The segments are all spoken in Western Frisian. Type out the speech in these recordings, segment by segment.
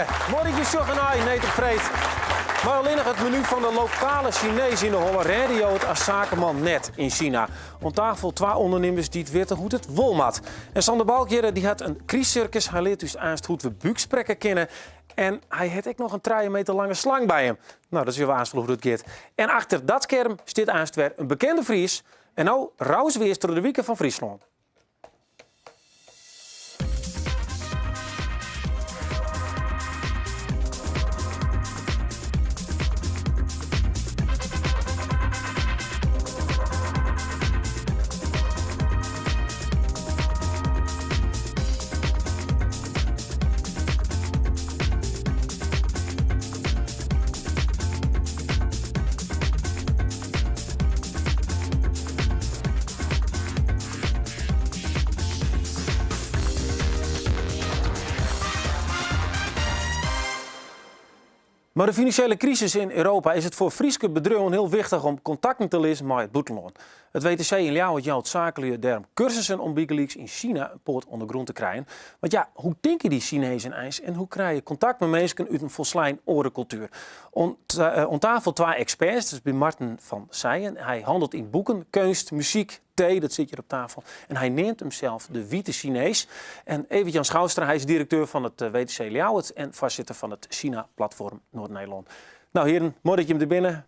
Goeiemiddei, moai dat je sjogge nei Need op Freed. Mei allinnich it menu fan de lokale Sinees yn de holle rêde jo it as sakeman net yn Sina. Oan tafel twa ûndernimmers dy't witte hoe't it wol moat. En Sander Balk hjirre, dy hat in krystsirkus. Hy leart ús aanst hoe't we búksprekke kinne. En hy hat ek noch in trije meter lange slang by him. No, dat sjogge we aanst wol hoe't dat giet. En achter dat skerm stiet aanst wer in bekende Fries. En no rause we earst troch de wiken fan Fryslân. Mei de finansjele krisis yn Europa is it foar Fryske bedriuwen hiel wichtich om kontakten te lizzen mei it bûtenlân. It WTC yn Ljouwert jout sakelju dêrom kursussen om bygelyks yn Sina in poat oan de grûn te krijen. Want ja, hoe tinke dy Sinezen eins en hoe krije je kontakt mei minsken út in folslein oare kultuer? Oan oan tafel twa eksperts, dat is by Marten van Seijen. Hy hannelt yn boeken, keunst, muzyk, tee, dat sit hjir op tafel. En hy neamt himsels de Wite Sinees. En Evert Jan Schouwstra, hy is direkteur fan it WTC Ljouwert en foarsitter fan it Sina-platfoarm Noard-Nederlân. Nou hearen, moai dat jim der binne.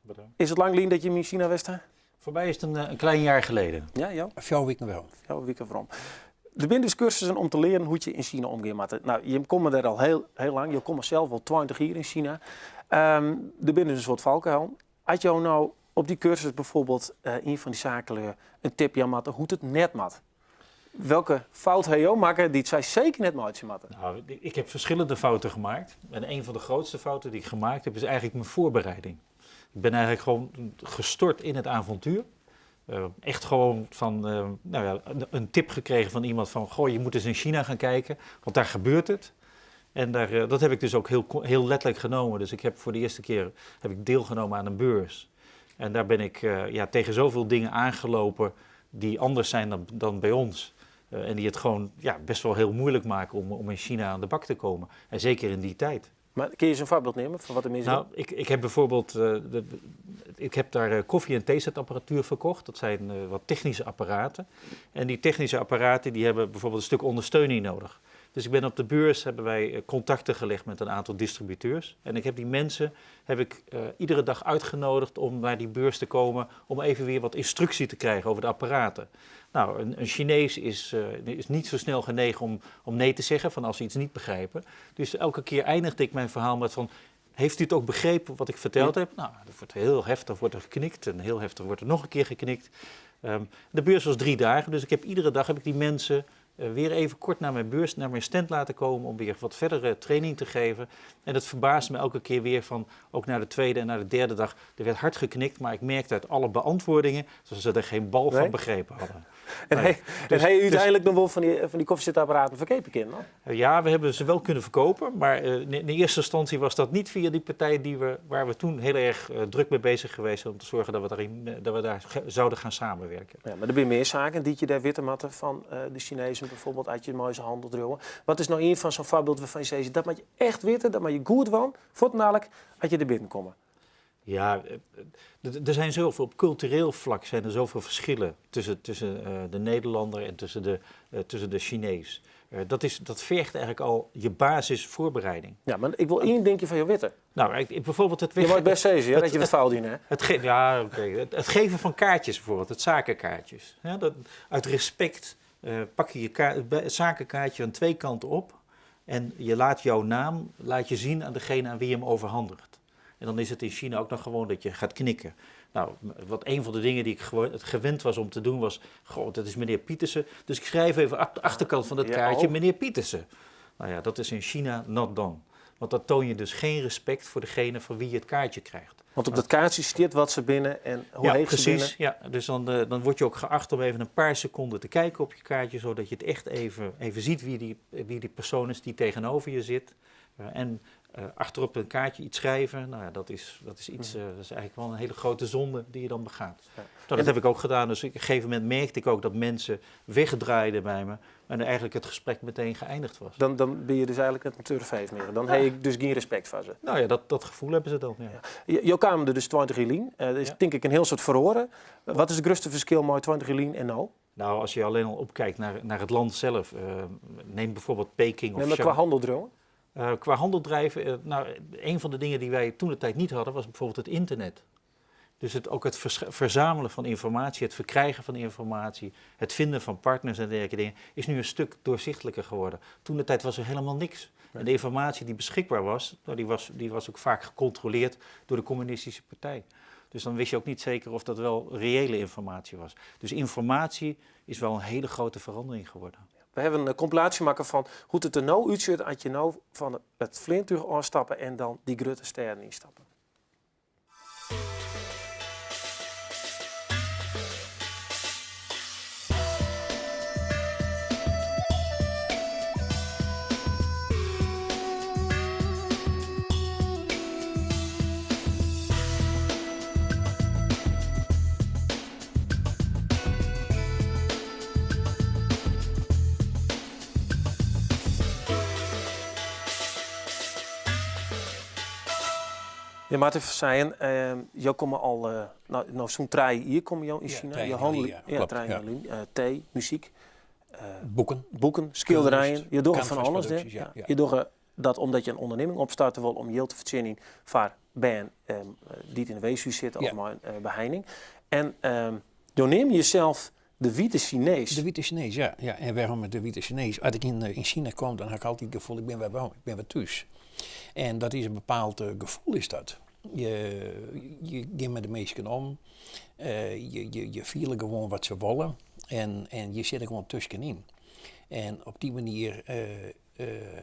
Bedankt. Is it lang lyn dat jim yn Sina west ha? Foar my is it in klein jaar geleden. Ja, jou? Fjouwer wiken werom. Fjouwer wiken werom. Der binne dus kursussen om te learen hoe't je yn Sina omgean moatte. Nou, jim komme der al hiel, hiel lang. Jo komme sels al 20 jier yn Sina. Der binne dus in soad falkuilen. As jo no op dy kursus bijvoorbeeld ien fan dy sakelju in tip jaan moatte hoe't it net moat. Welke fout ha jo makke dy't sy seker net meitsje moatte? Nou, ik heb verschillende fouten gemaakt. En een van de grootste fouten die ik gemaakt heb is eigenlijk mijn voorbereiding. Ik ben eigenlijk gewoon gestort in het avontuur. Echt gewoon van, nou ja, een tip gekregen van iemand van, goh, je moet eens in China gaan kijken, want daar gebeurt het. En dat heb ik dus ook heel, heel letterlijk genomen. Dus ik heb voor de eerste keer heb ik deelgenomen aan een beurs. En daar ben ik ja, tegen zoveel dingen aangelopen die anders zijn dan bij ons. En die het gewoon ja, best wel heel moeilijk maken om in China aan de bak te komen. En zeker in die tijd. Mar kinne je ris in foarbyld neame fan wat der mis Nou, ik heb bijvoorbeeld, ik heb daar koffie- en theezetapparatuur verkocht. Dat zijn wat technische apparaten. En die technische apparaten die hebben bijvoorbeeld een stuk ondersteuning nodig. Dus ik ben op de beurs, hebben wij contacten gelegd met een aantal distributeurs. En ik heb die mensen heb ik, iedere dag uitgenodigd om naar die beurs te komen om even weer wat instructie te krijgen over de apparaten. Nou, een Chinees is niet zo snel genegen om nee te zeggen van als ze iets niet begrijpen. Dus elke keer eindigde ik mijn verhaal met van, heeft u het ook begrepen wat ik verteld heb? Nou, dat wordt heel heftig wordt er geknikt en heel heftig wordt er nog een keer geknikt. De beurs was 3 dagen, dus ik heb iedere dag heb ik die mensen weer even kort naar mijn beurs, naar mijn stand laten komen om weer wat verdere training te geven. En dat verbaasde me elke keer weer van, ook naar de tweede en naar de derde dag, er werd hard geknikt, maar ik merkte uit alle beantwoordingen dat ze er geen bal van begrepen hadden. En Nee. hij uiteindelijk nog wel van die koffiezetapparaten verkopen kind, no? Ja, we hebben ze wel kunnen verkopen, maar in eerste instantie was dat niet via die partij waar we toen heel erg druk mee bezig geweest zijn om te zorgen dat we daar zouden gaan samenwerken. Ja, maar er zijn meer zaken die je daar witte matten van de Chinezen bijvoorbeeld uit je mooie handel druwen. Wat is nou een van zo'n voorbeeld waarvan je zegt, dat moet je echt weten, dat moet je goed van, voor dadelijk als je er binnenkomt? Ja, er zijn zoveel, op cultureel vlak zijn er zoveel verschillen tussen de Nederlander en tussen de Chinees. Dat vergt eigenlijk al je basisvoorbereiding. Ja, maar ik wil één dingetje van jou weten. Nou, ik, ik, bijvoorbeeld het Je mag weg- best zeggen, hè, het dat je wat het fout in, hè? Het ge-, ja, oké. Het geven van kaartjes bijvoorbeeld, het zakenkaartjes. Ja, dat, uit respect pak je je het zakenkaartje aan twee kanten op en je laat jouw naam laat je zien aan degene aan wie je hem overhandigt. En dan is het in China ook nog gewoon dat je gaat knikken. Nou, wat een van de dingen die ik het gewend was om te doen was... Goh, dat is meneer Pietersen. Dus ik schrijf even op de achterkant van het kaartje meneer Pietersen. Nou ja, dat is in China not done. Want dat toon je dus geen respect voor degene van wie je het kaartje krijgt. Want op dat kaartje staat wat ze binnen en hoe Ja, heet ze precies. binnen. Ja, dus dan word je ook geacht om even een paar seconden te kijken op je kaartje, zodat je het echt even ziet wie die persoon is die tegenover je zit. En Achterop een kaartje iets schrijven, nou ja, dat is iets, dat is eigenlijk wel een hele grote zonde die je dan begaat. Nou, dat heb ik ook gedaan. Dus op een gegeven moment merkte ik ook dat mensen wegdraaiden bij me en eigenlijk het gesprek meteen geëindigd was. Dan ben je dus eigenlijk net een turfeef meer. Dan heb ik dus geen respect voor ze. Nou ja, dat gevoel hebben ze dan. Ja. Ja. Jo kamen der dus 20 jier lyn. Dat is tink ik in hiel soad feroare. Wat is it grutste ferskil mei 20 jier lyn en no? Nou, als je alleen al opkijkt naar het land zelf. Neem bijvoorbeeld Peking of Nee, maar qua handeldriuwen? Qua handeldrijven, nou, een van de dingen die wij toen de tijd niet hadden, was bijvoorbeeld het internet. Dus ook het verzamelen van informatie, het verkrijgen van informatie, het vinden van partners en dergelijke dingen, is nu een stuk doorzichtelijker geworden. Toen de tijd was er helemaal niks. En de informatie die beschikbaar was, nou, die was ook vaak gecontroleerd door de communistische partij. Dus dan wist je ook niet zeker of dat wel reële informatie was. Dus informatie is wel een hele grote verandering geworden. We hebben in kompilaasje makke fan hoe't it der no útsjocht as je no fan it fleantúch ôfstappe en dan dy grutte stêden ynstappe. Ja, Martin van Seijen, jo komme al, no, no sûnt 3 jier komme jo yn Ja, Sina. 3 Je jier handel, ja, ja, klopt, 3 ja. jier lyn. Tee, muzyk. Boeken. Boeken, skilderijen. Kunst, Je docht fan alles, hè? canvasproducties, ja, ja. Je docht dat omdat je in ûndernimming opstarte wol om jild te fertsjinjen foar bern dy't yn de weeshûs sitte of mei in beheining. En jo neame jesels de Wite Sinees. De Wite Sinees, ja. Ja. En wêrom de Wite Sinees? As ik yn Sina kom, dan ha ik altyd it gefoel, ik bin wer werom, ik bin wer thús. En dat is in bepaald gefoel, is dat. Je giet mei de minsken om, je fiele gewoan wat se wolle en je sitte gewoan tuskenyn. En op dy manier,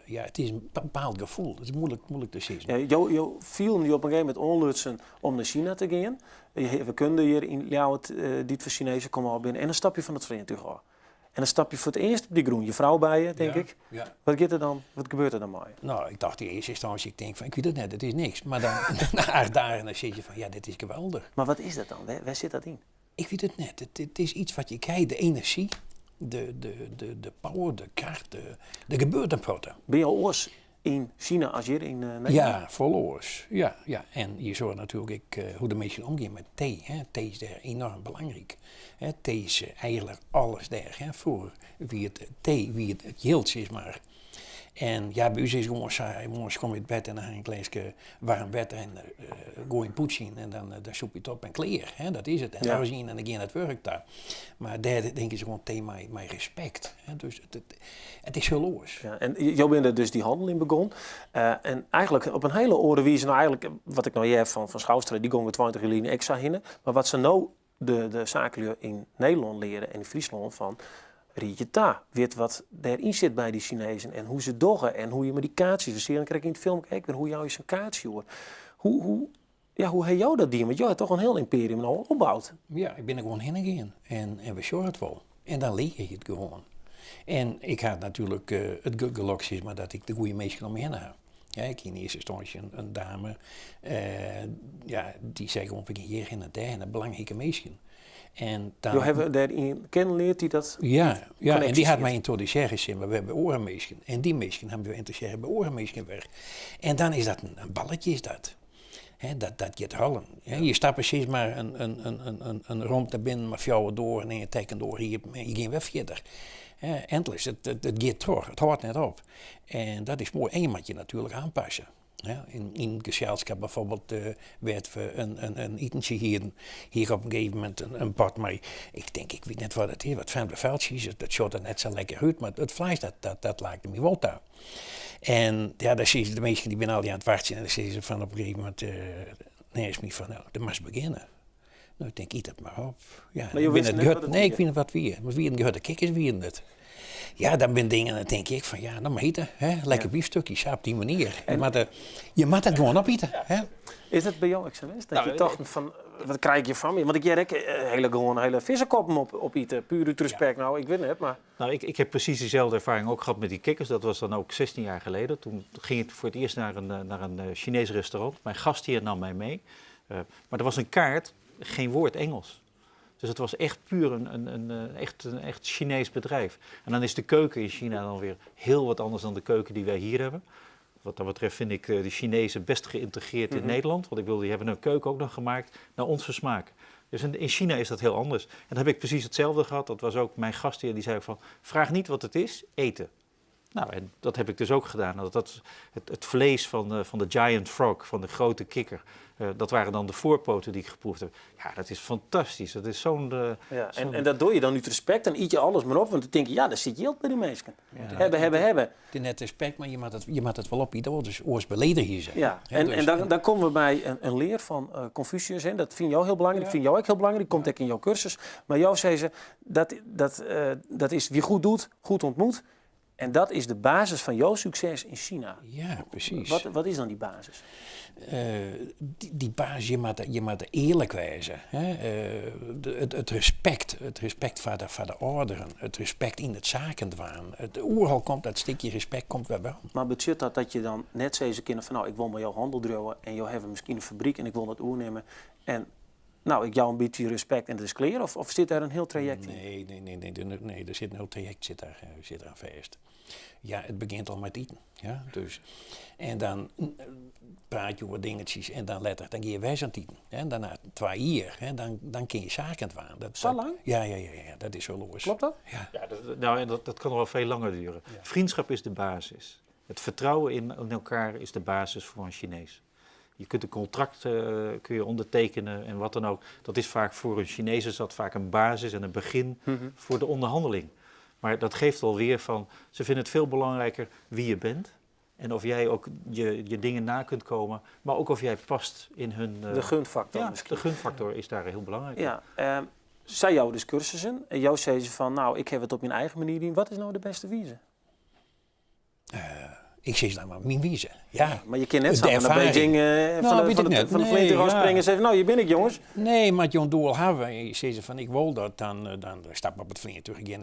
ja, it is in bepaald gefoel. It is moeilik te sizzen. Ja, jo fielen je op in gegeven momint oanlutsen om nei Sina te gean. We kunde hjir yn Ljouwert dy't fan Sinezen komme al binnen. En dan stap je fan it fleantúch ôf. En dan stap je foar it earst op dy grûn. Je frou by je, tink ik. Ja. Wat giet der dan? Wat gebeurt der dan mei je? Nou, ik tocht yn earste ynstânsje, ik tink fan, ik wit it net, it is niks. Mar dan, nei 8 dagen, dan sit je fan, ja, dit is geweldich. Mar wat is dat dan? Wêr sit dat yn? Ik wit it net. It is yts wat je krije, de enerzjy, de power, de kracht, der gebeurt in protte. Binne jo oars yn Sina as hjir yn Nederlân? Ja, folle oars. Ja, ja. En je sjogge natuerlik ek hoe't de minsken omgean mei tee. Hè. Tee is dêr enoarm belangryk. Hè, tee is eigentlik alles dêr. Hè. Froeger wie it tee wie it jild, sis mar. En ja, by ús is it gewoan sa, moarns kom je út bêd en dan ha je in gleske waarm wetter en goai in pûdsje yn en dan sûpe je it op en klear. Hè, dat is it. En dan yn en dan gean it wurk ta. Mar dêr drinke se gewoan tee mei respekt. Hè, dus it is hiel oars. Ja, en jo binne der dus dy hannel yn begûn. En eigentlik op in hiele oare wize, no eigentlik wat ik no hear fan Schouwstra, dy gongen 20 jier lyn ek sa hinne. Mar wat se no de sakelju yn Nederlân leare en yn Fryslân fan ried je ta. Wit wat dêryn sit by dy Sinezen en hoe't se dogge en hoe't je mei dy kaartsjes, we seagen krekt yn it filmke ek wer, hoe jou je sa'n kaartsje oer. Hoe ha jo dat dien? Want jo ha toch in hiel ymperium no opboud. Ja, ik bin der gewoan hinne gien en we sjogge it wol. En dan lear je it gewoan. En ik ha natuerlik it gelok sis mar, dat ik de goede minsken om my hinne ha. Ja, ik hie yn earste ynstânsje in dame, ja, dy sei gewoan, we gean hjir hinne, dêr hinne, belangrike minsken. En dan, Jo hawwe dêr ien kennen leard dy't dat Ja, ja, en dy connecties hat my hat. yntrodusearre sis mar, by oare minsken. En dy minsken hawwe my wer yntrodusearre by oare minsken wer. En dan is dat in balletje, is dat. Hè, dat giet rôlen. Hè, je stappe sis mar in romte binnen mei fjouwer doaren en je trekke in doar iepen en je gean wer fierder. Hè, endless, it giet troch, it hâldt net op. En dat is moai. En je moatte je natuerlik oanpasse. Hè, yn it geselskip byfoarbyld, wêr't we in itentsje hienen, hie ik op in gegeven momint in pot mei, ik tink, ik wit net wat it is, wat frjemde feltsjes, dat sjocht der net sa lekker út, mar it fleis dat like my wol ta. En ja, dan sizze de minsken, dy binne allegear oan it wachtsjen en dan sizze se fan op in gegeven momint, nee, is my fan, no, do moatst begjinne. No, ik tink, yt dat mar op. Ja, Mar jo bin wisten it net grut, wat it nee, ik wie? wit net wat it wie. Mar it wienen grutte kikkers, wienen it. Ja, dan binne dingen, dan tink ik fan, ja, no mar ite, hè? Lekker biefstukje, sa op dy manier. Je moatte it gewoan opite, hè? Is dat by jo ek sa west? Dat Nou, je tochten fan, Wat krij ik hjir fan my? Want ik hear ek hiele gewoane hiele fiskekoppen op, opite, puer út respekt. Nou, ik wit net, mar... Nou, ik heb precies diezelfde ervaring ook gehad met die kikkers. Dat was dan ook 16 jaar geleden. Toen ging ik voor het eerst naar een Chinees restaurant. Mijn gastheer nam mij mee. Maar er was een kaart, geen woord Engels. Dus het was echt puur een echt Chinees bedrijf. En dan is de keuken in China dan weer heel wat anders dan de keuken die wij hier hebben. Wat dat betreft vind ik de Chinezen best geïntegreerd in Nederland. Want ik wil, die hebben een keuken ook nog gemaakt naar onze smaak. Dus in China is dat heel anders. En dan heb ik precies hetzelfde gehad. Dat was ook mijn gastheer die zei van, vraag niet wat het is, eten. Nou, en dat heb ik dus ook gedaan. Dat het vlees van de giant frog, van de grote kikker, dat waren dan de voorpoten die ik geproefd heb. Ja, dat is fantastisch. Dat is zo'n... Ja, en dat doe je dan uit respect, dan eet je alles maar op, want dan denk je, ja, daar zit geld bij die mensen. Hebben, hebben, hebben. Het is net respect, maar je moet het wel op. Dat dus oors beledig hier zijn. Ja, Hè, en, dus- en dan komen we bij een leer van Confucius. Hè. Dat vind jou heel belangrijk, dat vind jou ook heel belangrijk. Die komt ook in jouw cursus. Maar jou zei ze, dat is wie goed doet, goed ontmoet. En dat is de basis van jouw succes in China. Ja, precies. Wat is dan die basis? Die basis, je moet eerlijk wezen. Hè? Het respect voor de ouderen, het respect in het zakendwaan. Overal komt dat stukje respect komt weer wel. Maar betekent dat dat je dan net zei ze van nou, ik wil met jou handel drijven en jou hebben misschien een fabriek en ik wil dat oernemen. En nou, ik jou een beetje respect en het is klaar? Of zit daar een heel traject in? Nee, nee, nee, nee, nee, nee, er zit een heel traject zit er aan vast. Ja, het begint al met eten. Ja, dus, en dan praat je over dingetjes en dan letter, dan ga je wijs aan het eten. Hè, en daarna 2 jaar, hè, dan kun je zaken waan. Zo lang? Ja, dat is zo los. Klopt dat? Ja. Ja, nou, en dat kan nog wel veel langer duren. Vriendschap is de basis. Het vertrouwen in elkaar is de basis voor een Chinees. Je kunt een contract kun je ondertekenen en wat dan ook. Dat is vaak voor een Chinees is dat vaak een basis en een begin voor de onderhandeling. Maar dat geeft alweer van, ze vinden het veel belangrijker wie je bent. En of jij ook je dingen na kunt komen, maar ook of jij past in hun... De gunfactor ja, misschien. de gunfactor is daar heel belangrijk in. Ja, zij jou dus cursussen en jou zei ze van, nou, ik heb het op mijn eigen manier doen. Wat is nou de beste wijze? Ik zeg nou maar mijn wijze. Ja. Maar je kan net De zo naar ervaring. Beijing Nou, weet van ik de, net. van de Nee, vliegtuig ja. springen en zeggen, nou, hier ben ik jongens. Nee, maar John Doel hebben, je zei ze van ik wil dat, dan stap op het vliegtuig igen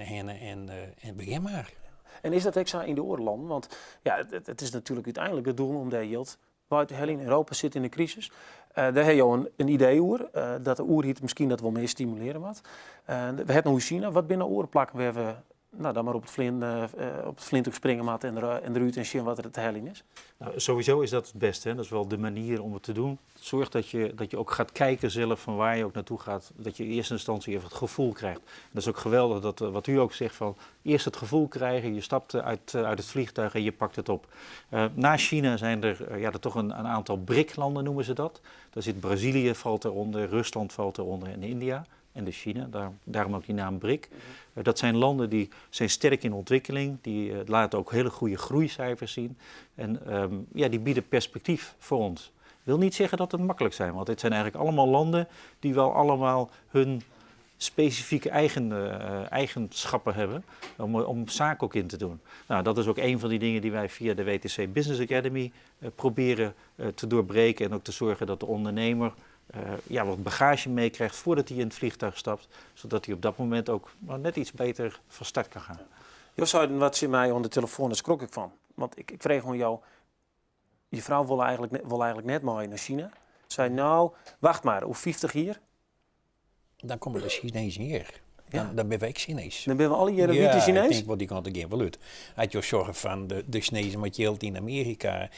en begin maar. En is dat extra in de oorlanden? Want ja, het is natuurlijk uiteindelijk het doel om daar geld buiten heel in Europa zit in de crisis. Daar heb je al een idee over, dat de oerhiet misschien dat wel meer stimuleren wat. We hebben nog China, wat binnen oren plakken we even, nou, dan maar op het vliegtuig springen mat en eruit en zien wat er te hellen is. Nou, sowieso is dat het beste. Hè? Dat is wel de manier om het te doen. Zorg dat je ook gaat kijken zelf van waar je ook naartoe gaat. Dat je in eerste instantie even het gevoel krijgt. En dat is ook geweldig dat, wat u ook zegt van eerst het gevoel krijgen. Je stapt uit het vliegtuig en je pakt het op. Na China zijn er, ja, er toch een aantal BRIC-landen noemen ze dat. Daar zit Brazilië valt eronder, Rusland valt eronder en India. En de China, daarom ook die naam BRIC. Dat zijn landen die zijn sterk in ontwikkeling, die laten ook hele goede groeicijfers zien. En ja, die bieden perspectief voor ons. Wil niet zeggen dat het makkelijk zijn, want dit zijn eigenlijk allemaal landen die wel allemaal hun specifieke eigenschappen hebben om zaken ook in te doen. Nou, dat is ook een van die dingen die wij via de WTC Business Academy proberen te doorbreken en ook te zorgen dat de ondernemer ja, wat bagage meekrijgt voordat hij in het vliegtuig stapt, zodat hij op dat moment ook nou, net iets beter van start kan gaan. Jos zei wat ze mij aan de telefoon, daar schrok ik van. Want ik kreeg gewoon jou, je vrouw wil eigenlijk net mee naar China. Zei, nou, wacht maar, hoe 50 hier? Dan komen de Chinezen hier. Dan, Ja. dan ben ik Chinees. Dan ben we alle jaren Ja, witte ik Chinees. denk wel die kant ik wel uit. Had je zorgen van de Chinezen met geld in Amerika,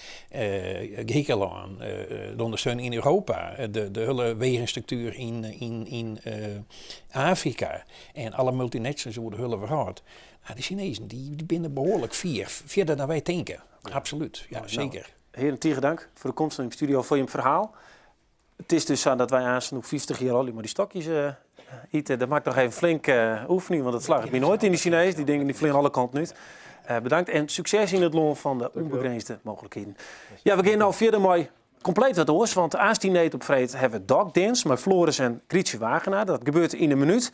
Griekenland, de ondersteuning in Europa, de hele wegenstructuur in Afrika en alle multinationals worden de hele wereld. Nou, de Chinezen die binnen behoorlijk verder dan wij denken. Absoluut, ja, Nou, zeker. Heren, tegen dank voor de komst in de studio, voor je verhaal. Het is dus zo dat wij aanstaan op 50 jaar al maar die stokjes eten. Dat maakt nog even flink oefening, want dat slaagt me nooit in de Chinees. Die dingen die vliegen alle kanten uit. Bedankt en succes in het loon van de onbegrensde mogelijkheden. Ja, we gaan nou verder mooi compleet wat oors, want aanstaan op vreed hebben we Dog Dance met Floris en Grietje Wagenaar. Dat gebeurt in een minuut.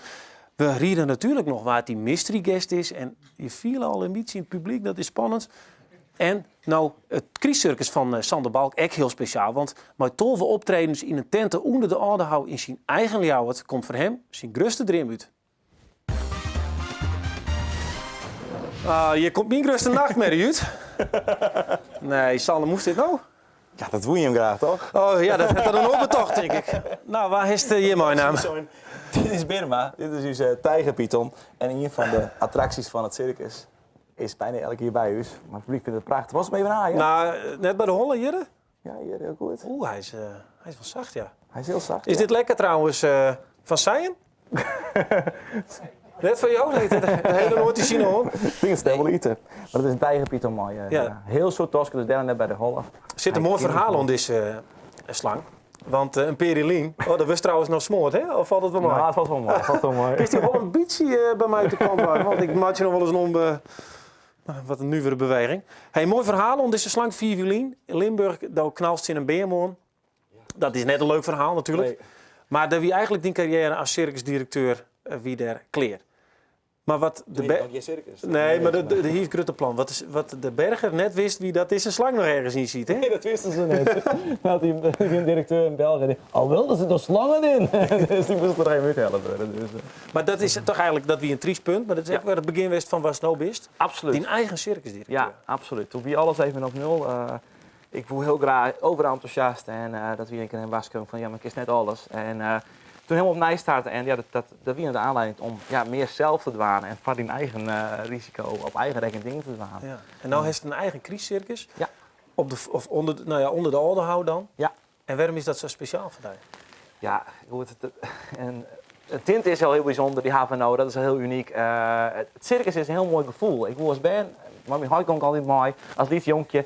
We rieden natuurlijk nog waar die mystery guest is. En je viel al een beetje in het publiek, dat is spannend. En no it krystsirkus fan Sander Balk ek hiel spesjaal, want mei 12 optredens yn in tinte ûnder de Aldehou yn syn eigen Ljouwert komt foar him syn grutste dream út. Ah, hjir komt myn grutste nachtmerje út. Nee, Sander, moast dit no? Ja, dat woe je him graach, toch? Oh ja, dat hat er dan ook betocht, tink ik. Nou, wa hast hjir meinaam? Dit is Birma, dit is ús tijgerpython. En een van de attracties van het circus is bijna elke keer by ús. Maar het publiek vindt het prachtig. Was hem even aan, Nou, net by de holle hier? Ja, hier, heel goed. Oeh, hij is wel zacht, ja. Hij is heel zacht. Is ja. dit lekker trouwens van Seien? Net van jou? Nee, dat hele nooit te zien hoor. Ik denk het wel eten. Maar dat is een tijgerpython mooi. Ja. Ja. Heel soort tosken, dus daar net bij de holle. Er zit een mooi verhaal om deze slang. Want een perilien, oh, dat was trouwens nog smoord, hè? Of valt het wel mooi? Nou, het valt wel mooi. Het valt wel mooi. Is die wel een beetje bij mij te kant waren? Want ik maak je nog wel eens een nou, wat een nieuwere beweging. Hey, mooi verhaal om deze slang 4 violien. In Limburg, daar knalst ze in een beermoorn. Dat is net een leuk verhaal natuurlijk. Nee. Maar daar wie eigenlijk die carrière als circusdirecteur wie daar kleer. Maar wat de Nee, Ber- nog geen circus. Nee, maar de hier is het plan. Wat, is, wat de Berger net wist, wie dat is een slang nog ergens in ziet, hè? Nee, dat wisten ze niet. Dat die, die directeur in België, die, al wilden ze er slangen in. dus die moest er even uit helpen. Dus. Maar dat is toch eigenlijk dat wie een triest punt, maar dat is echt weer het begin geweest van was nou bist. Absoluut. Die eigen circusdirecteur. Ja, absoluut. Toen wie alles even op nul. Ik voel heel graag overal enthousiast en dat wie een keer in waarschuwing van ja, maar ik is net alles. En toen helemaal opnieuw starten en ja, dat wie de aanleiding om ja, meer zelf te dwalen en van die eigen risico op eigen rekening dingen te dwalen. Ja. En nou heeft het een eigen krystcircus. Ja. Op de, of onder, nou ja, onder de Aldehou dan. Ja. En waarom is dat zo speciaal voor jou? Ja, goed, en het tint is al heel bijzonder, die HVNO, dat is al heel uniek. Het circus is een heel mooi gevoel. Ik was ben, maar mijn hart komt altijd mooi als lief jonkje.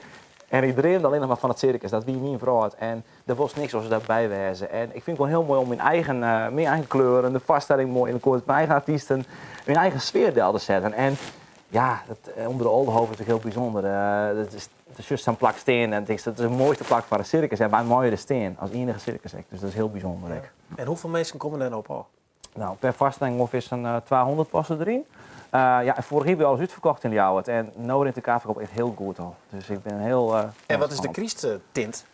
En ik droomde alleen nog maar van het circus, dat wie mijn vrouw had. En er was niks als ze daarbij wezen. En ik vind het gewoon heel mooi om mijn eigen kleuren, de vaststelling mooi in de koord, mijn eigen artiesten, mijn eigen sfeer daar te zetten. En ja, dat onder de Oldehove is natuurlijk heel bijzonder. Dat is juist zo'n plak steen en het is de mooiste plak van een circus. En wij mooiere steen als enige circus act, dus dat is heel bijzonder. Ja. Ik. En hoeveel mensen komen er nou op af? Nou, per vaststelling ongeveer zo'n 200 passen erin. Ja, en vorig jaar hebben we alles uitverkocht in Ljouwert. En nu in de kaartverkoop echt heel goed al. Dus ik ben heel, En wat is de spannend. krysttint?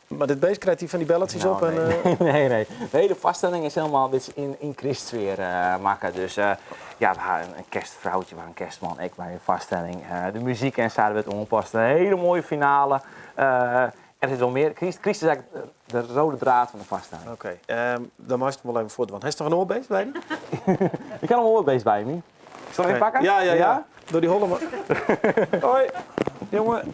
Maar dit beest krijgt hij van die belletjes Nou, op en, nee. Nee, nee. De hele vaststelling is helemaal een beetje in kerstsfeer maken. Dus ja, we hadden een kerstvrouwtje, we hadden een kerstman, ik bij een vaststelling. De muziek en zo werd ongepast. Een hele mooie finale. Er zit wel meer. Christ is eigenlijk de rode draad van de vaststelling. Oké, dan mag je het wel even voor. Want hij is toch een oorbeest bij die? Ik kan een oorbeest bij me. Zal ik even pakken? Ja, ja, ja. Ja? Door die holle maar. Hoi, jongen.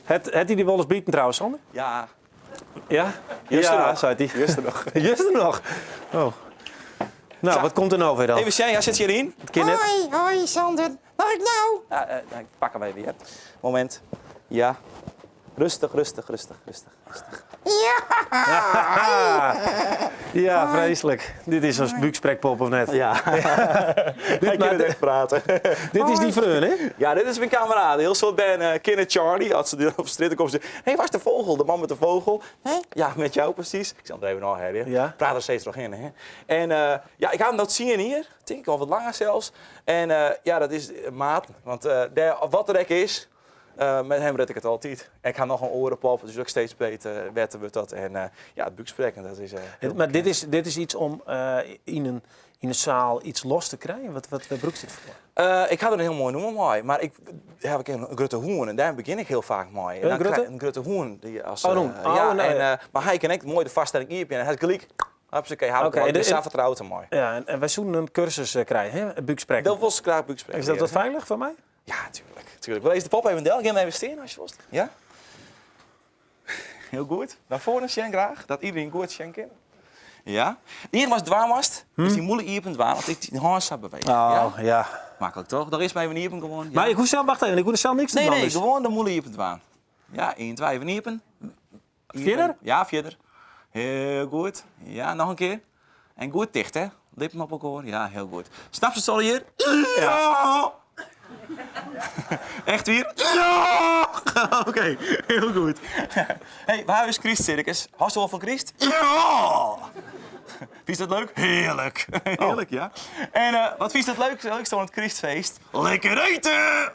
Het hij die wel eens bieten trouwens, Sander? Ja. Ja? Juist Ja, nog. zei hij. Juist nog. Juist nog. Oh. Nou, Zo. wat komt er nou weer dan? Even Sjen, ja, zit je hierin? Het kind net. Hoi, hoi Sander. Mag ik nou? Ja, nou, ik pak hem even weer. Moment. Ja. Rustig, rustig, rustig, rustig, rustig. Ja! Ja, vreselijk. Dit is een buiksprekpop of net? Ja. Hij kan het echt praten. Dit is die vreun, hè? Ja, dit is mijn kameraad. Heel soort ben Kinder Charlie. Als ze op straat komt, ze hé, hey, waar is de vogel? De man met de vogel. Hè? Ja, met jou precies. Ik zal het even nog hebben. Ja. Praat er steeds nog in, hè? En ja, ik ga hem dat zien hier. Denk ik al wat langer zelfs. En ja, dat is maat. Want daar, wat er ook is, met hem red ik het altijd. En ik ga nog een orenpop, dus ook steeds beter, beter wordt dat. En ja, het buikspreken, dat is heel Maar dit is iets om in een zaal iets los te krijgen? Wat broek zit voor? Ik ga er een heel mooi noemen, mooi. Maar ik heb ik een grote hoen en daar begin ik heel vaak mooi. En Een dan grote? krijg ik een grote hoen. Die als, Oh, een hoen. Oh, ja, nee. en, maar hij kan echt mooi de vaststelling hier en hij is gelijk. Hupsakee, hou ik Oké, wel. en Ik ben de- zo vertrouwd mooi. Ja, en wij zoeken een cursus krijgen, hè? Een buikspreken. Dat was graag buikspreken. Is dat wat veilig voor mij? Ja, tuurlijk. Tuurlijk. Wil deze de pop even delen? Geef hem even staan als je wilt. Ja? Heel goed. Naar voren, Sjen, graag. Dat iedereen goed Sjen kan. Ja. Hier was dwaarmast. Is die moeilijk hier op een dwaar, want ik die hand zou bewegen. Oh, Ja? ja. Makkelijk toch? Daar is mij even hier gewoon. Ja. Maar ik hoef zelf, wacht even, ik hoef zelf niks te Nee, doen. nee, dus. gewoon de moeilijk hier op een dwaan. Ja, 1, 2, even iepen. Verder? Ja, verder. Heel goed. Ja, nog een keer. En goed dicht, hè? Lippen op elkaar. Ja, heel goed. Snap je het al hier? Ja! Echt weer? Ja! Oké, heel goed. Hey, waar is Christ Circus? Hast je al van Christ? Ja! Vind je dat leuk? Heerlijk. Heerlijk, ja. En wat vind je het leukste aan het Christfeest? Lekker eten!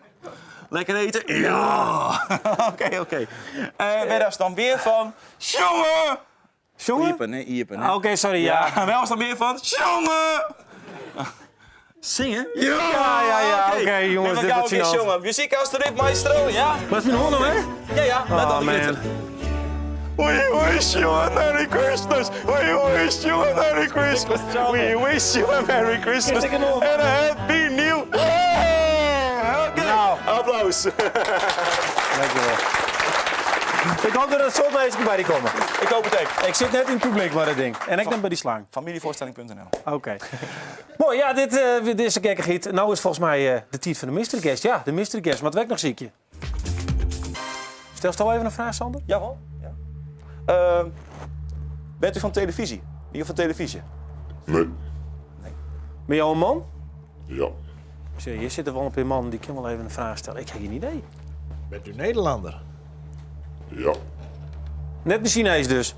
Lekker eten? Ja! Oké, oké. Eh, Wêr is dan weer fan? Sjonge! Sjonge? Iepen, hè? Iepen, hè? Ah, Oké, sorry, ja. Ja, wêr is dan meer fan? Sjonge! Zingen? Ja! Ja, ja, ja, oké, jongens, dit dit wordt gênant. Sjonge. Muziek alstublieft, maestro, ja? Wat is mijn hond nou, hè? Ja, ja, let Oh, op de man. glitter. We wish you a Merry Christmas. We wish you a Merry Christmas. We wish you a Merry Christmas ik een oor? and a Happy New Year. Oké, Nou. applaus. Dankjewel. Ik hoop dat er zo'n mensen bij die komen. Ik hoop het ook. Ik zit net in het publiek maar dat ding. En ik ben bij die slang. Familievoorstelling.nl. Oké. Mooi, ja, dit, dit is een gekkigheid. Nou is volgens mij de tijd van de mystery guest. Ja, de mystery guest. Maar het werkt nog ziekje. Stel al even een vraag, Sander? Jawel. Ja. Bent u van televisie? Wie van televisie? Nee. Ben jou een man? Ja. Zie, hier zitten wel een paar mannen die kunnen wel even een vraag stellen. Ik heb geen idee. Bent u Nederlander? Ja. Net een Chinees dus.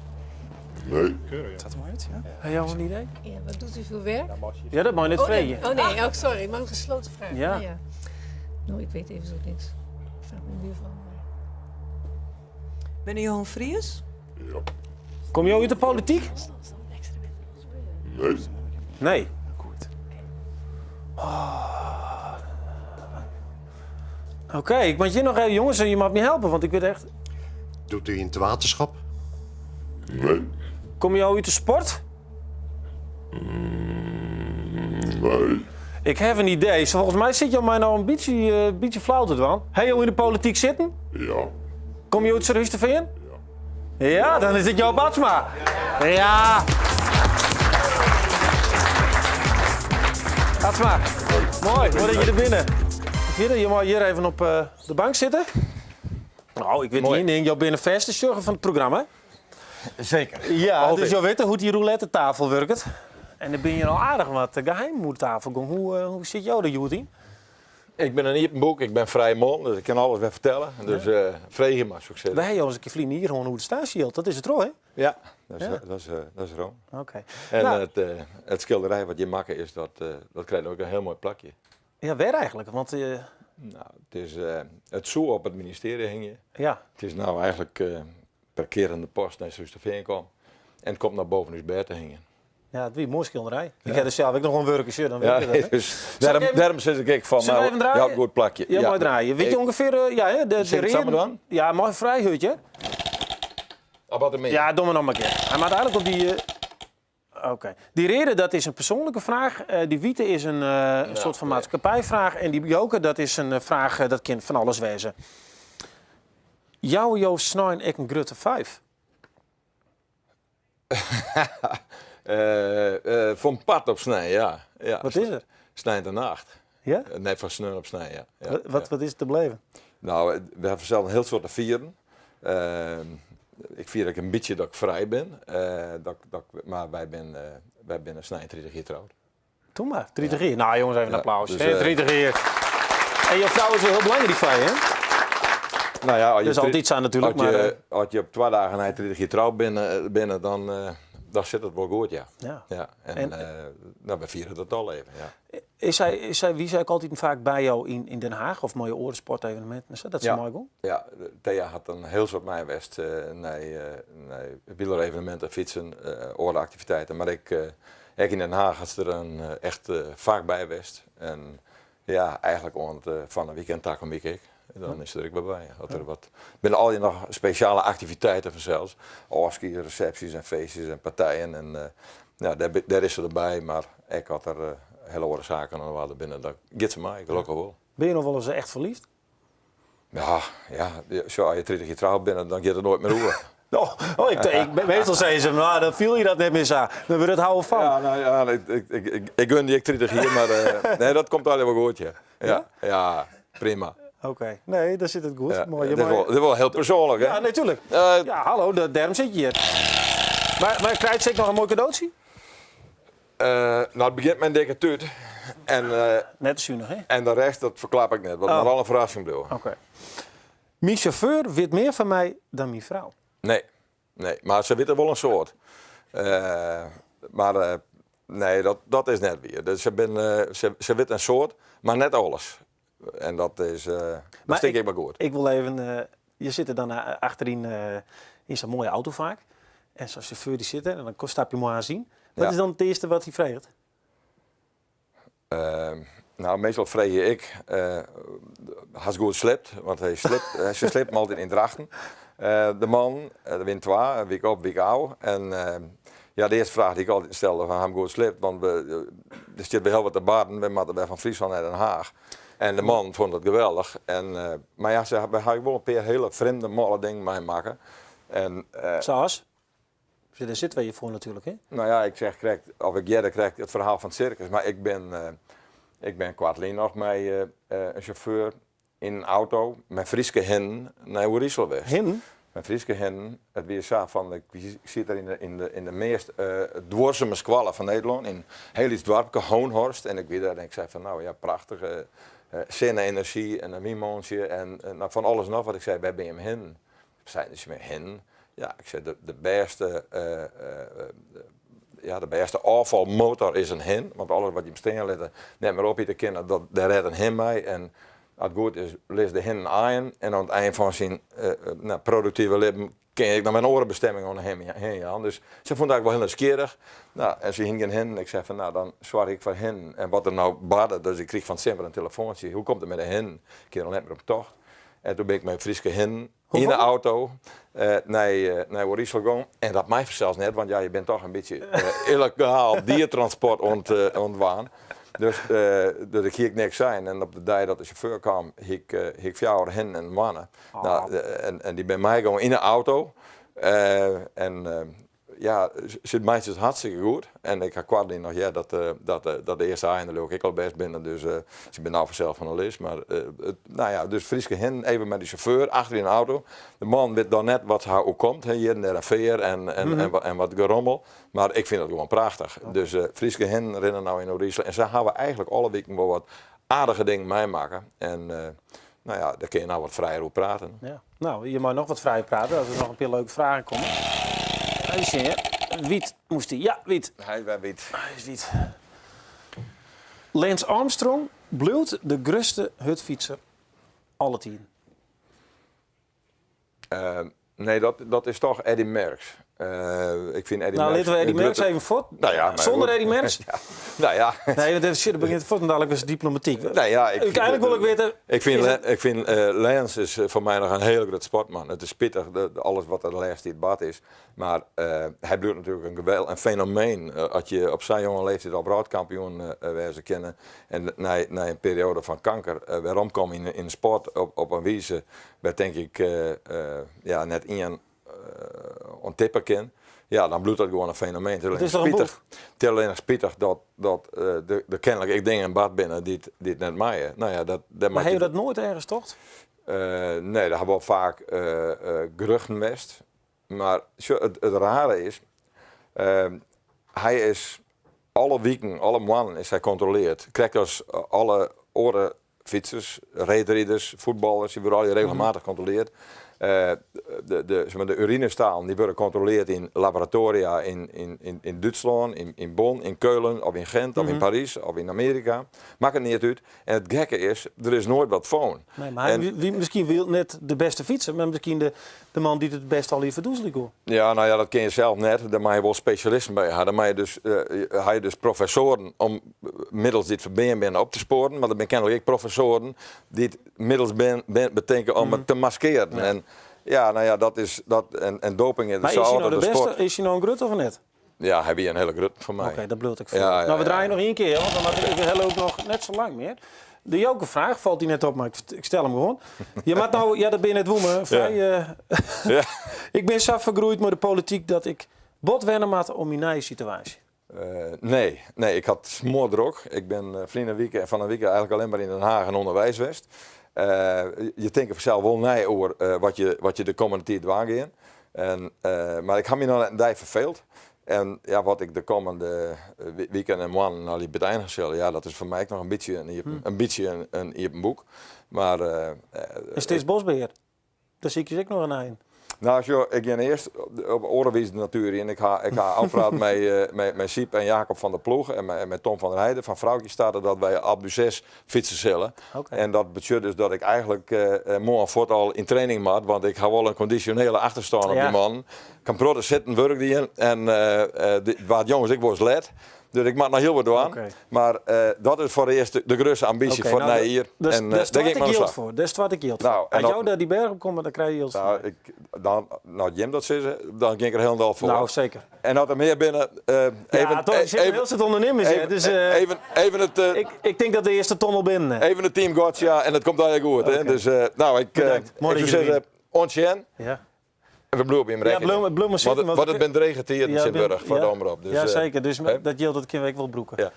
Nee. Staat er maar uit, ja? Heb jij al een idee? Ja, wat doet u voor werk? Ja, dat mag je net Oh nee, vregen. oh, nee. Oh, sorry, maar een gesloten vraag. Ja. Oh, ja. Nou, ik weet even zo niks. Ik vraag mijn buurvrouw maar. Ben je Johan Fries? Ja. Kom jij uit de politiek? Nee. Nee. Goed. Oh. Oké, ik moet je nog even, jongens, je mag me helpen, want ik weet echt. Doet u in het waterschap? Nee. Kom je uit de sport? Nee. Ik heb een idee. Zo, Volgens mij zit je mij nou een beetje, beetje flauw te doen. Hey, jou in de politiek zitten? Ja. Kom je uit Surhústerfean? Ja. Ja, dan is het Joop Atsma. Ja. Atsma, mooi, mooi dat je er binnen. Verder, je mag hier even op de bank zitten. Nou, ik weet Mooi. niet, ding. Jou binnen vaste zorgen van het programma. Zeker. Ja, Altijd. dus je weet hoe die roulette tafel werkt. En dan ben je al aardig wat geheim moet tafel. Hoe, hoe zit jou de Joet in? Ik ben een open boek, ik ben vrij man, dus ik kan alles weer vertellen. Dus vreeg je maar, succes. Wij hebben eens een keer vliegen hier gewoon hoe het staan hield. Dat is het toch, hè? Ja, dat is, Ja. dat is Rome. Oké. En Nou. het schilderij wat je maakt is, dat krijgt ook een heel mooi plakje. Ja, waar eigenlijk? Want Nou, het is het zo op het ministerie hing je. ja, Het is nou eigenlijk parkerende post naar Surhústerfean kwam. En het komt naar boven uw bed te hingen. ja, het is een mooi schilderij. Ik heb er zelf ook nog een werken, dan weet Ja, ik dat, hè? dus Zal ik even- daarom zit ik van, Zullen we nou, even draaien? ja, goed plakje. Ja, mooi draaien. Weet je ongeveer, ja, hè, de Zullen we het samen reden- doen? Ja, mooi vrij hutje. Ah, wat ermee? Ja, doe maar nog maar een keer. Hij maakt eigenlijk op die... Oké. Die reden, dat is een persoonlijke vraag. Die wiete is een soort van maatschappijvraag. En die joker, dat is een vraag, dat kan van alles wezen. Jou, Joost Snijn, ik een grutte vijf. Van pad op snij, ja. Ja. Wat is er? Snij de nacht. Ja? Nee, van sneu op snij, ja. Ja, Wat, wat, ja. wat is het te beleven? Nou, we hebben zelf een heel soort te vieren. Ik vier ook een beetje dat ik vrij ben. Maar wij zijn snij 30 jaar getrouwd. Doe maar, 30 jaar. Nou jongens, even een Ja, applaus. dus, Hè, 30 jaar. En jouw vrouw is wel heel belangrijk voor je, hè? Nou ja, als je Dat is altijd iets aan natuurlijk, als je, maar, als je op 2 dagen na 30 jaar getrouwd bent, dan zit het wel goed, ja. Ja. Ja, en, En- nou, we vieren dat al even, ja. Is zij, wie zei ik altijd vaak bij jou in Den Haag of mooie orensportevenementen? Is dat, dat is Ja. mooi goed? Ja, Thea had een heel soort mij west naar wielerevenementen, fietsen, orenactiviteiten. Maar ik in Den Haag had ze er een, echt vaak bij west. En ja, eigenlijk want, van een weekend daar kom ik. Ik. Dan is er ook bij bij. Dat er wat, binnen al die nog speciale activiteiten vanzelfs. Oski, recepties en feestjes en partijen. En, ja, daar is ze erbij, maar ik had er hele andere zaken aan hadden binnen. Dat gaat ze mij, gelukkig wel. Ben je nog wel eens echt verliefd? Ja, ja, zo, als je 30 jaar trouwd bent, dan gaat het nooit meer over. Oh, oh, meestal zeiden ze, nou, dan viel je dat net meer aan. Dan wil het houden van. Ja, nou ja, ik gun die 30 hier, maar nee, dat komt alleen wel goed, ja. Ja, ja, prima. Oké, nee, daar zit het goed. Ja, Mooi, dit, is mooi. wel, dit is wel heel persoonlijk, hè? Ja, natuurlijk. Ja, hallo, daarom zit je hier. Maar krijg je nog een mooi cadeautje? Nou, het begint met een dikke tuut. En, Net zuinig, hè? En de rest, dat verklap ik net, want Oh. het al een verrassing blijven. Oké. Mijn chauffeur weet meer van mij dan mijn vrouw. Nee, nee, maar ze weten wel een soort. Maar nee, dat is net weer. Dus ze weet een soort, maar net alles. En dat is, dat stik ik mar goed. Ik wol even, je sitte dan achteryn yn sa'n moaie auto faak. En sa'n sjauffeur dy sit der en dan stap je moarns yn. Wat is dan it earste wat hy freget? No, meastal freegje ik, hast goed sliept? Want hy sliept, se sliepen altyd yn Drachten. De man, der wiene twa, wike op, wike ôf. En ja, de earste fraach dy't ik altyd stelde, fan ha jim goed sliept? Want we, der stiet wer hiel wat te barren, we moatte wer fan Fryslân nei Den Haach. En de man fûn dat geweldich. En, mar ja, se, we ha ek wol in pear hiele frjemde, mâle dingen meimakke. En, Sa as? Dêr sitte wy hjir foar natuerlik, hè? No ja, ik zeg krekt, of ik hearde krekt it ferhaal fan it sirkus, mar ik bin, ik bin koartlyn noch mei in sjauffeur yn in auto mei Fryske hinnen nei Oerisel west. Hinnen? Mei Fryske hinnen. It wie sa fan, ik siet der yn de meast duorsume skoalle fan Nederlân, yn in hiel lyts doarpke, Hoonhorst, en ik wie dêr en ik sei fan, no ja, prachtich, sinne-enerzjy en in wynmûntsje en no, fan alles noch wat. Ik sei, wêr binne jim hinnen? Seinen se my, hinnen? Ja, ik sei, de bêste, ja, de bêste ôffalmotor is in hin, want alles wat jim stean litte, net mear opite kinne, dat, dêr rêdt in hin mei. En as it goed is, lizze de hinnen aaien en oan it ein fan syn no, produktive libben kin je ek noch mei in oare bestemming oan de hin hin jaan. Dus se fûn it eigentlik wol hiel nijsgjirrich. No, en se hiene gjin hinnen. Ik sei fan, no, dan soargje ik foar hinnen. En wat der no barde, dus ik krige fan 't simmer in telefoantsje, hoe komt it mei de hinnen? Ik kin noch net mear op tocht. En doe bin ik mei Fryske hinnen yn de auto nei Oerisel gong. En dat mei fansels net, want ja, je binne toch in bytsje illegaal diertransport oan it dwaan. Dus, dus ik hie ek niks sein. En op de dei dat de sjauffeur kaam, hie ik fjouwer hinnen en in moanne. No, en dy binne meigongen yn de auto. En ja, se meitsje it hartstikke goed. En ik ha koartlyn noch heard dat de earste aaien der leau ik ek al bêst binne. Dus se binne no fansels fan de list. Mar no ja, dus Fryske hinnen, even mei de sjauffeur achter yn de auto. De man wit dan net wat har oerkomt. Hjir en dêr in fear en wat gerommel. Mar ik fyn dat gewoan prachtich. Dus Fryske hinnen rinne no yn Oerisel. En sa hawwe we eigentlik alle wiken wol wat aardige dingen meimakke. En no ja, dêr kinne je no wat frijer oer prate. Ja. No, je meie noch wat frijer prate as der noch in pear leuke fragen komme. Even sjen, hear. Wyt moast dy. Ja, wyt. Hy is wer wyt. Hy is wyt. Lance Armstrong bliuwt de grutste hurdfytser alle tiden. Nee, dat is toch Eddy Merckx. Ik fyn Eddy Nou, Merckx litte we Eddy in Merckx grutte even fuort. Nou ja, maar Sûnder goed. Eddy Merckx? Ja. Nou ja. Nee, want even shit, begjint fuortendalik ris diplomatyk. Nou ja, ik Uteinlik wol ik witte, Ik fyn is it ik fyn, Lance is foar my noch in hiele grutte sportman. It is spitich dat alles wat der de lêste tiid bard is. Mar hy bliuwt natuerlik in gewel, in fenomeen. As je op sa'n jonge leeftiid al wrâldkampioen wêze kinne en nei in perioade fan kanker weromkomme yn de sport op in wize wêr't tink ik ja, net ien oan tippe kin, ja, dan bliuwt dat gewoan in fenomeen. It is toch in boef? It is allinnich spitich dat der kenlik ek dingen bard binne dy't net meie. No ja, dat, dêr Mar moat ha je jo dat noait ergens tocht? Nee, der ha wol faak geruchten west. Mar sjoch, it rare is, hy is alle wiken, alle moannen is hy kontroleard. Krekt as alle oare fytsers, reedriders, fuotballers, dy wurde allegear regelmatich kontroleard. De, zeg maar, de urinestalen dy wurde kontroleard yn laboratoaria yn Dútslân, yn Bonn, yn Keulen of yn Gent of yn Parys of yn Amearika. Makket neat út. En it gekke is, der is noait wat fûn. Nee, mar hy wie miskien wol net de bêste fytser, mar miskien de man dy't it bêst allegear ferdoezelje koe. Ja, no ja, dat kinne je sels net. Dêr meie je wol spesjalisten by ha. Dêr meie je dus, ha je dus professoaren om middels dy't ferbean binne op te spoaren, mar der binne kenlik ek professoaren dy't middels betinke om it te maskearen. En ja, no ja, dat is dat en doping is Mar sa is hy âld no as de de bêste? sport. Is hy no in grutte of net? Ja, hy wie in hiele grutte foar my. Oké, dat bliuwt ek foar. Ja, ja, Nou, we ja. draaie noch ien kear, want dan moat ik helle ook noch net sa lang mear. De jokerfraach falt dy net op, mar ik stel him gewoan. Je moat no, ja, dat binne net woemen, frij, Ik bin sa fergroeid mei de polityk dat ik bot wenne moat oan myn nije situaasje. Nee, nee, ik had smoordrok. Ik bin ferline wike en fan 'e wike eigentlik allinne mar yn Den Haag en ûnderwiis west. Je tinke fansels wol nei oer wat je de kommende tiid dwaan gean. En, mar ik ha my noch net in dei ferfeeld. En ja, wat ik de kommende wiken en moannen al beëinigje sil, ja, dat is foar my ek noch in bytsje in iepen, in bytsje in iepen boek. Mar, En Steatsboskbehear, dêr sykje se ek noch in ein. Nou, sjoch, ik gean earst op oare wize de natuer yn. Ik ha, ik ha ôfpraat mei, mei, mei Siep en Jacob van der Ploeg en mei, mei Tom van der Heijden fan Froukje Starten dat wy Alpe d'HuZes fytse sille. En dat betsjut dus dat ik eigentlik moarn fuort al yn training moat, want ik ha wol in kondisjonele achterstân op dy mannen. Ik ha in protte sitten wurk dien en waard jonges ek wolris let. Dus ik moat noch hiel wat dwaan. Mar dat is foarearst de grutste ambysje foar it nije jier. Dus En dêr dêr stoart gean ik ik mei oan de jild slach. foar. Dêr stoart ik jild foar. Nou, en As dat- jo dêr dy berch op komme, dan krije je jild fan Nou, my. ik, dan, nou, jim dat sizze, dan gean ik der hielendal foar. Nou, zeker. En as der mear binne, Ja, even, toch, er zitten even, heel veel ondernemers, hè, even, dus, even, even het, ik denk dat de eerste ton al binnen is. even het team Gotcha en dat komt eigenlijk goed. Hè? Dus, nou, ik, Bedankt. Mooi ik dat zou jullie zeggen, oant sjen. Ja. En we bliuwe op jim Ja, rekkening. bliuw maar Want sitten, het, want want it binne drege tiden Ja, tsjintwurdich foar de ja. omrop. Dus, ja, zeker. Dus hè? dat jild dat kinne we ek wol brûke. Ja.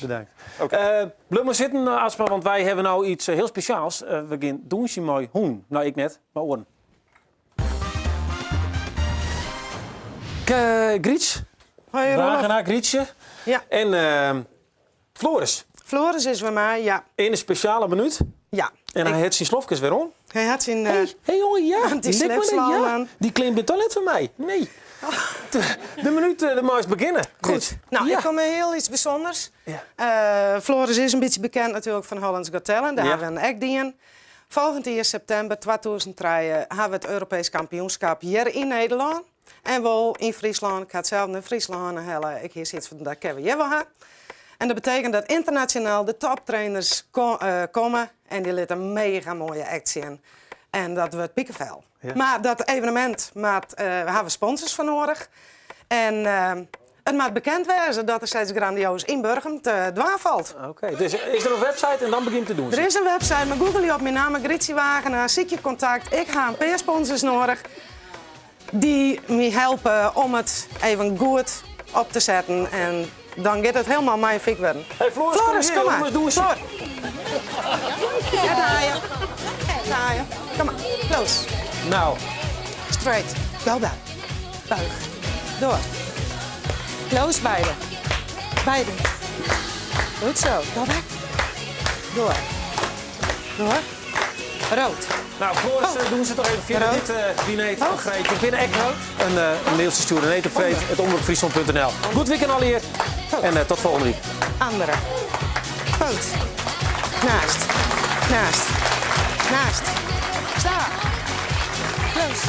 Bedankt. Oké. Bliuw mar sitten, Atsma, want wy hawwe no iets hiel spesjaals. We gean dûnsjen mei hûnen. Nou, ik net, mar oaren. Gryts. Hoi, Roelof. Wagenaar, Grytsje. Ja. En Floris. Floris is by my, ja. Yn in spesjale minút. Ja. En hy hat syn slofkes wer oan. Hy hat syn... Hey, hey, jongen, ja. Die Lik maar slipsel ja. aan. Dy klean binne toch net foar my? Nee. De minút, do meist begjinne. Goed. Nou, Ja. ik kom mei hiel iets bysûnders. Ja. Floris is in bytsje bekend natuerlik fan Holland's Got Talent. Dêr Ja. hawwe we in act dien. Folgjend jier septimber 2003 hawwe we it Europeesk kampioenskip hjir yn Nederlân. En wol yn Fryslân. Ik ha it sels nei Fryslân helle. Ik hie sayts fan, dat kinne we hjir wol ha. En dat betekent dat ynternasjonaal de toptrainers komme en dy litte in mega moaie act sjen. En dat wurdt pikefel. Ja. Mar dat evenemint moat, we hawwe sponsors foar noadich. En it moat bekend wêze dat der sayts grandioas yn Burgum te dwaan falt. Oké, dus is der in website en dan begjint te dûnsjen? Der is in website, mar googelje op myn namme Grytsje Wagenaar, sykje kontakt. Ik ha in pear sponsors noadich dy't my helpe om it even goed op te setten. En dan giet it hielendal magnyfyk wurden. Hey Floris, Floris, kom kom hjir, mar. kom ris dûnsje. Floor. Ja, draaien. Draaien. Kom mar. Close. Nou. Straight. Go back. Buig. Door. Close beide. Beide. Goed zo. Go back. Door. Door. Rood. Nou, Floris, doen ze toch even via Rood. dit diner van Greet. Ik ben echt een mailtje sturen. Nee, op Freed, het omroepfriesland.nl. Goed weekend al hier. En tot volgende week. Andere. Poot. Naast. Naast. Naast. Sta. Close.